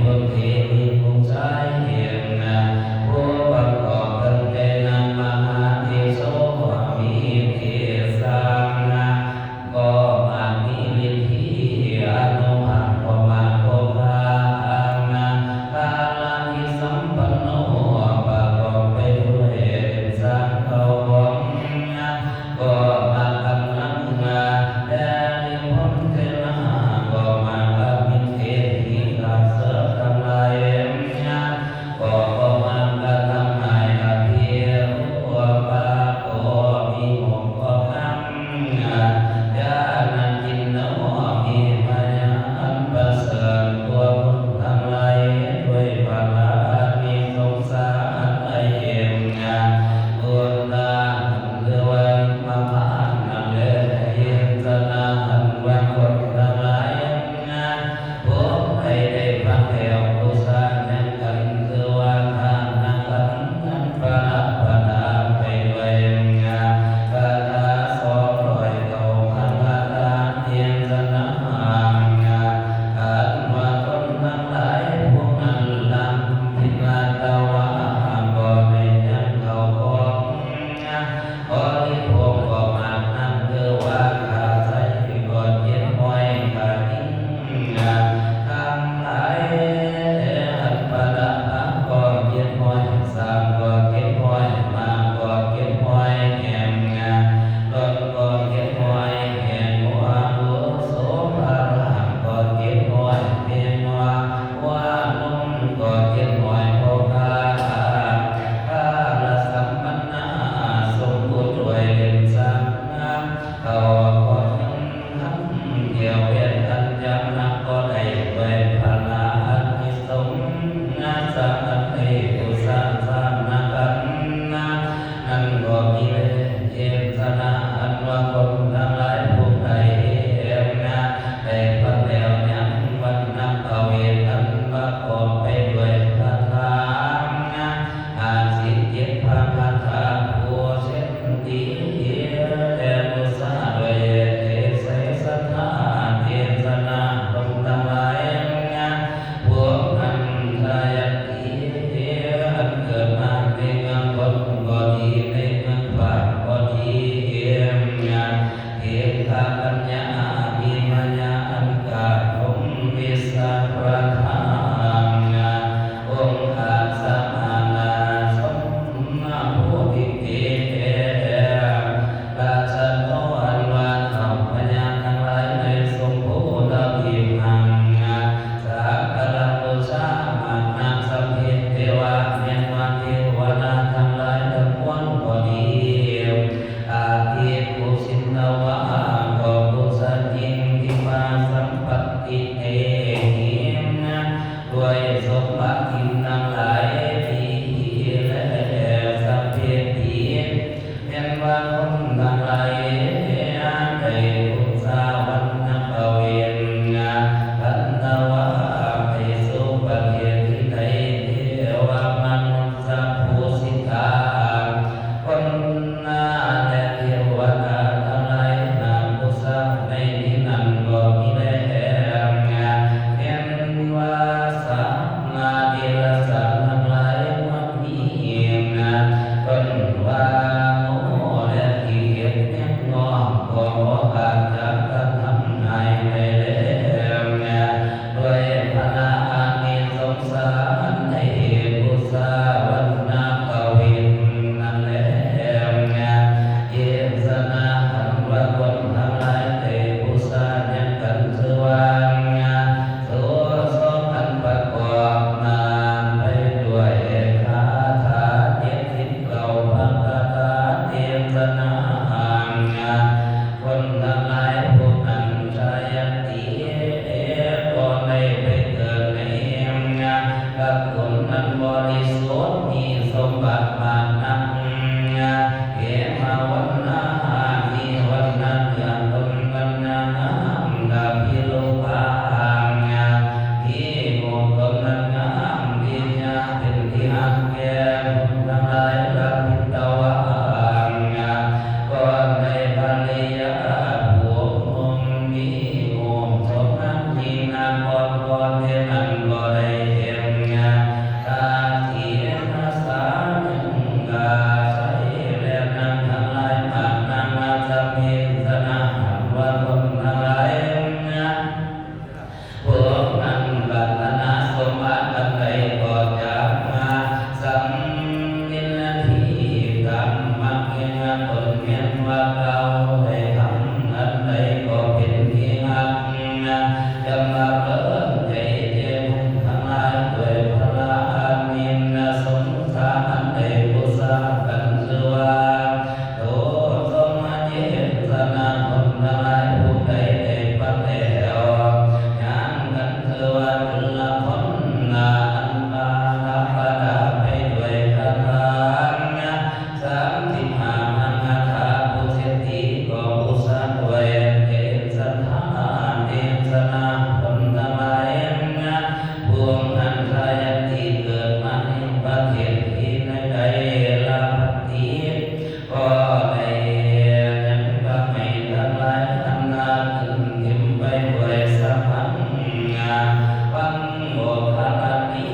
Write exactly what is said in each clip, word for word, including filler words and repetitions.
พุทเท มีผู้ชายเห็นนะ ผู้ประกอบตั้งแต่นั้นมหาเทโส มีเทสานะ ก็มาก มีฤทธิอานุภาพก็มาก โภคาอานะ พาลานิสัมปันโน ประกอบไปด้วยเดชสามเขาของนะ ก็มาก กำลังงา แด่นิพนธ์เทนะ ก็มาก อภิเทหิข้าเสริฐทั้งหลายนะ ก็บ่มาก กระทำให้อภิรูปาโต มีหกข้อคำนะ ญาณจินโน มีพยานประเสริฐ ตัวคนทั้งหลาย ด้วยพระอานิสงสารเองนะ บุญนา คือว่ามาผ่านนั้นเลย เห็นสนาหันว่าคนทั้งหลายนะ ผู้ใดได้ฟังแล้ว ผู้สร้างยังกัน คือว่าทานนักขันนั้นประดับประดาไปด้วยงามคาถาสองร้อยเก้าพันคาถา เห็นสนาหันว่าคนทั้งหลาย ผู้นั้นลำพินาศว่า บ่ได้ยังเขาของ บริโภคก็มาก นั่นคือว่าข้าใส่ก็เจ็บห้อยข้ายิ่งทั้งหลาย องค์นั้นสายันตีเกิดมาในประเทศที่ใดๆ ลาพันตี ก็ได้ยังทำให้ทั้งหลายทั้งนาขึ้นเต็มไปด้วยสะพังงา ฟังโมคคัลลานี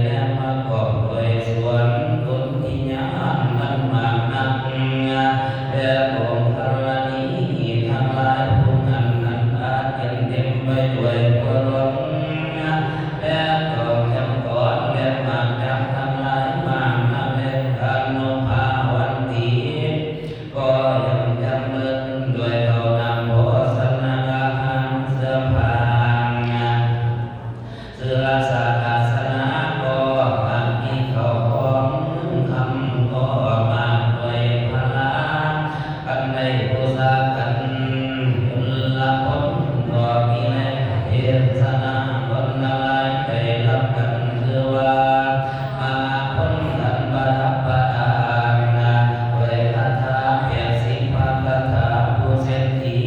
และประกอบด้วยสวนกุนทิยานมันมากนัก และโมคคัลลานีทั้งหลายผู้นั้นนั้นอาจเต็มไปด้วยบัวหลวง และดอกจำปอนและหมากจำทั้งหลายมากนัก และอนุภาวันตี ก็ยังจำเริญด้วยเขาวน้ำโภชนาอาหารเสื้อผ้า เสื้อสาอาสนะก็หากมีเขาวของคำก็มากด้วยพละ อันได้บูชากัน จุลพลก็มีแรงเทศนาคนทั้งหลายได้รับกันชื่อว่า มหาพลท่านประดับประดาด้วยคาถาแปดสิบพระคาถาผู้เศรษฐี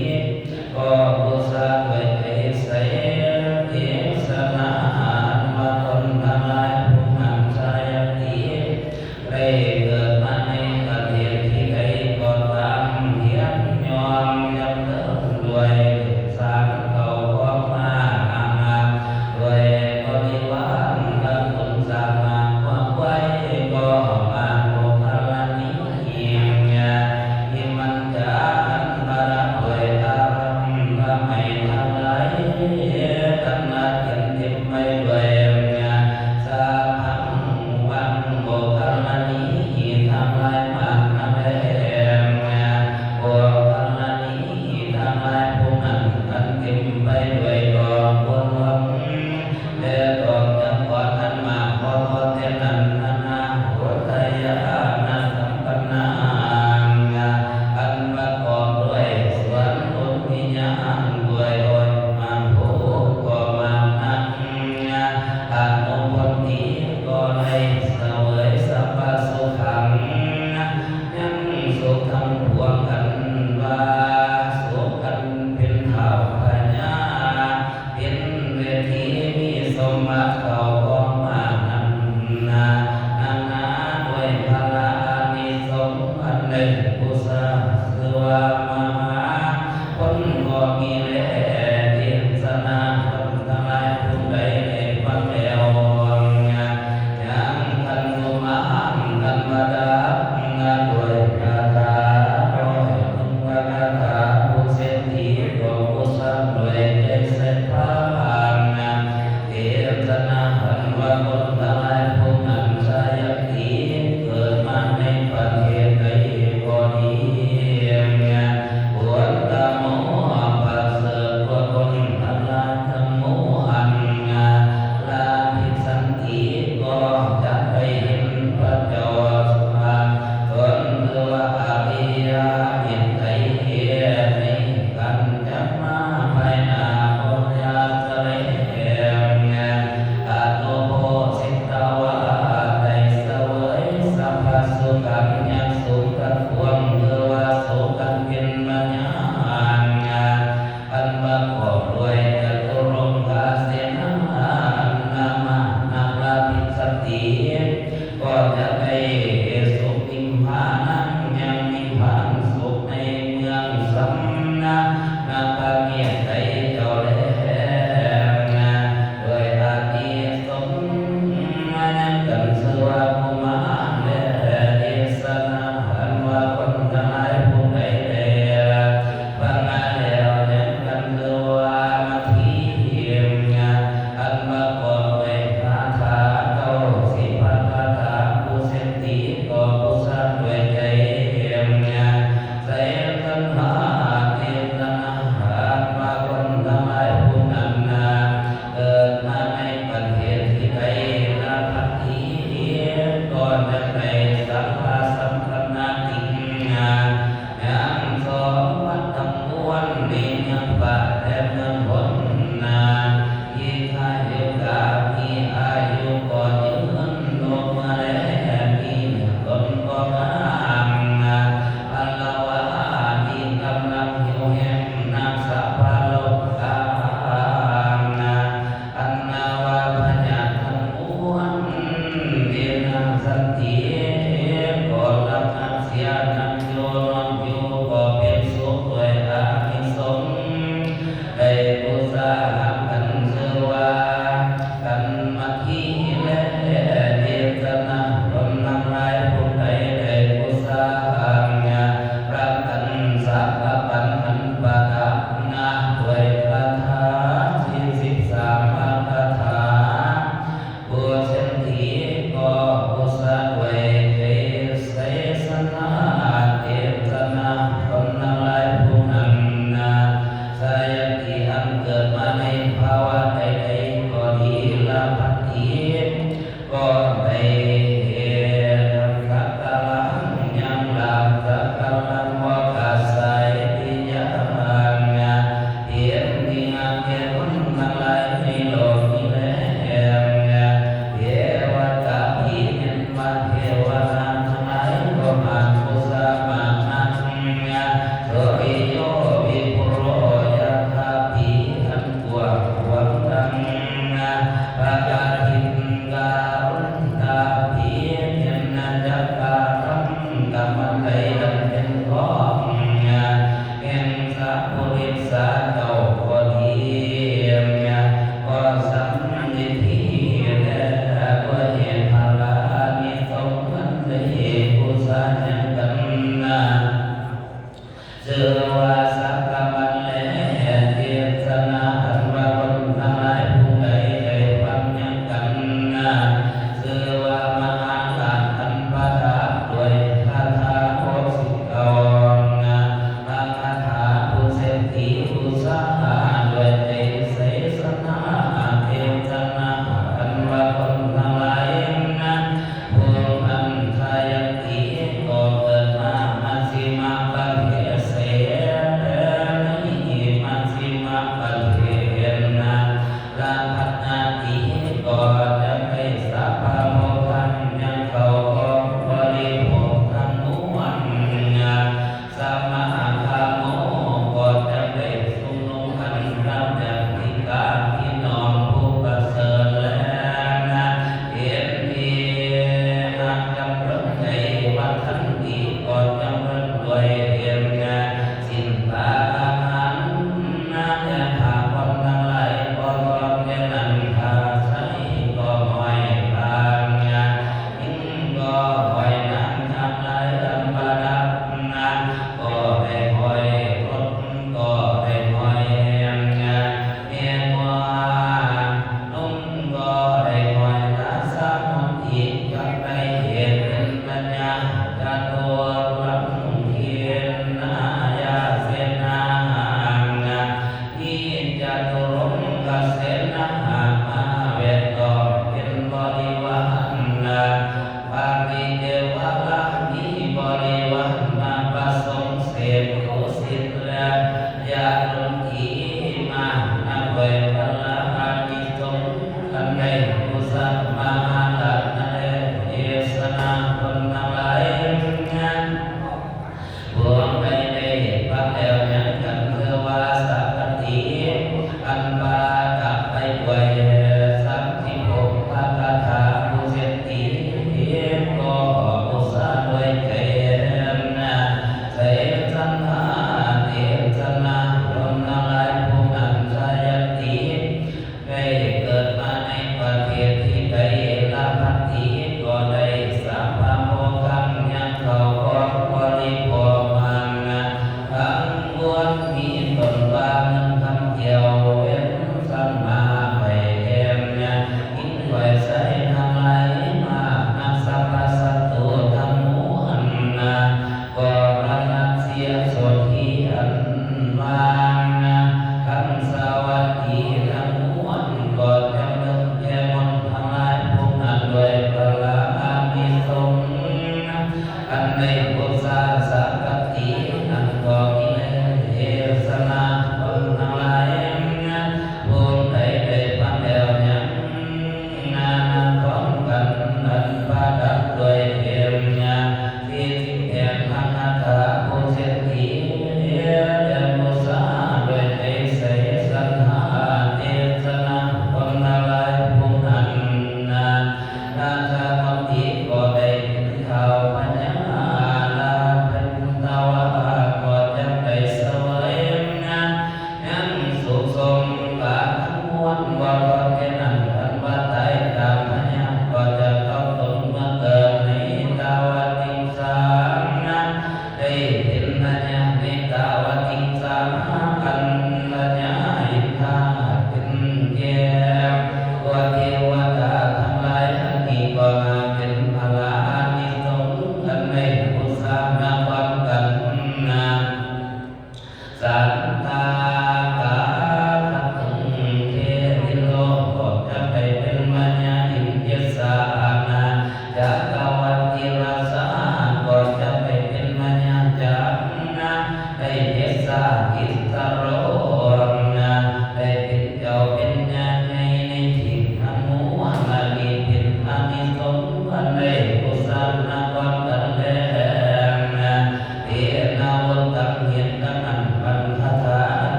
ก็บูชาด้วยใจใส เทศนาอันว่าคนทั้งหลายผู้นั้นสายันตี ได้เกิดมาในประเทศที่ใดก็ตาม เพียรยอมจำเริญด้วยสร้างเขาของมานานา ด้วยบริวารทั้งคนสร้างมาความไว้ก็มาโมคคัลลานี ที่มันจะอันประดับด้วยอารามทำไมทั้งหลาย กันมาเต็มเต็มไปด้วย สาพังวันโมคคัลลานีทั้งหลายมากนักแล โมคคัลลานีทั้งหลายผู้นั้นกันเต็มไปด้วยดอกบัวหลวง และดอกจำปอนนั้นมากพอทอดแต่นั้นนานาโหทยานาสัมปันนา อันประกอบด้วยสวนอุทยานด้วยดอยมากโพก็มากนัก อนุพนตีก็ได้เสวยสัพพสุขัง ยังสุขทั้งปวงกันว่าสุขกันเป็นเท้าพญา เป็นเวทีมีสมบัติเขาของมานั้นนานานาด้วยพละอานิสงส์อันได้บูชาชื่อว่ามหาพลก็มีแลเทศนาคนทั้งหลายผู้ใดได้ฟังแล้ว ยังคันสุมหังคันวดานาด้วยคาถาร้อยหนึ่งพระคาถาผู้เศรษฐีก็บูชาด้วยใจศรัทธา เทศนา พัตถี ก็ได้เฮ็ดสักการะยังลาบสักการะขอกระสายปิยาเพียงที่งามแก่คนทั้งหลายในโลกนี้แล เทวดาผีเห็นว่าเทวดาทั้งหลายก็มาบูชามานัง โสริโยวิภุโร ยะถา ผีอันกว้างขวางดัง พระอาทิตย์กาลุนทา ผีเห็นจักกาทั้งกำมันใดดังเป็นของ แห่งสัพพุริสาเจ้าก็ดี ก็สำเร็จที่แลด้วยพระนิสงฆ์อันได้บูชายังกันนา ชื่อว่าสักกะมันแล เทศนาอันว่าคนทั้งหลายผู้ใดได้ฟังยังกันนา ชื่อว่ามหาราชอันประดับด้วยคาถาหกสิบเก้านา พระคาถาผู้เศรษฐีบูชาด้วยใจใสสนา เทศนาอันว่าคนทั้งหลายนา ภูมิอันทายันติก็เกิดมามัชฌิมประเทศเสนานิมัชฌิมประเทศนา ลาพัฒนาติก็จะได้สัพพะโภคันยังเขาก็บริโภคทั้งมวลนา สมหคาโมก็จะได้ชุมนุมกันกับญาติกาพี่น้องผู้ประเสริฐแลนา เห็นดีหากจำเริญในวัดทันทีก็จำเริญด้วยเห็นนา สิ้นปาราหันนา แต่ข้าพเจ้าทั้งหลายก็พร้อมแก่นั้นข้าสา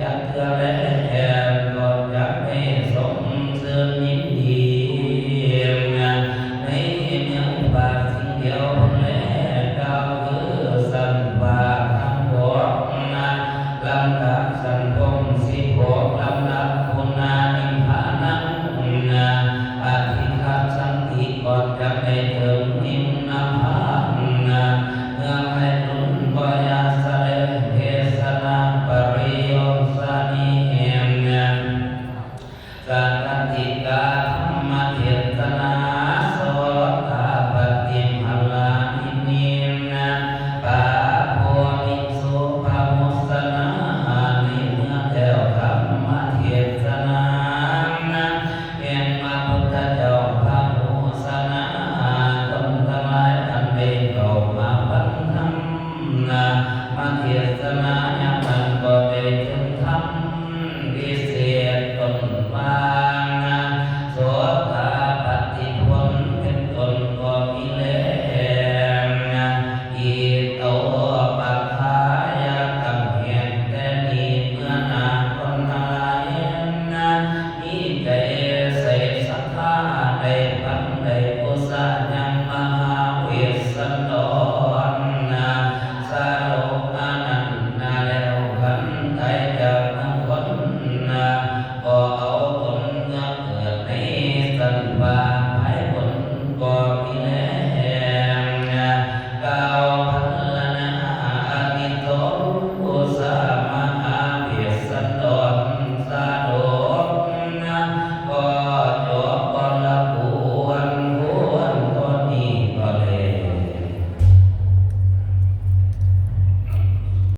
จักเทื่อแล ก็จักได้สมชื่นยินดี ในเมืองบาทสิ่งเดียวแล กล่าวคือสันว่าทั้งหก ลำดับสันพงสิบหก ลำดับปุณณานิพพานัง อธิคัสสันติ ก็จักได้ถึงนิพพาน เมื่อให้ลุนก็อย่าสะเล เทศนาปริโยสนิ สกติกาธรรมเทศนา โสตาปฏิมหาลานินิน ปาโพนิสุภามุสนา ในเมื่อแล้วธรรมเทศนา แห่งพระพุทธเจ้าพระโมสนา คนทั้งหลายอันได้เข้ามาฟังธรรม มาเทศนา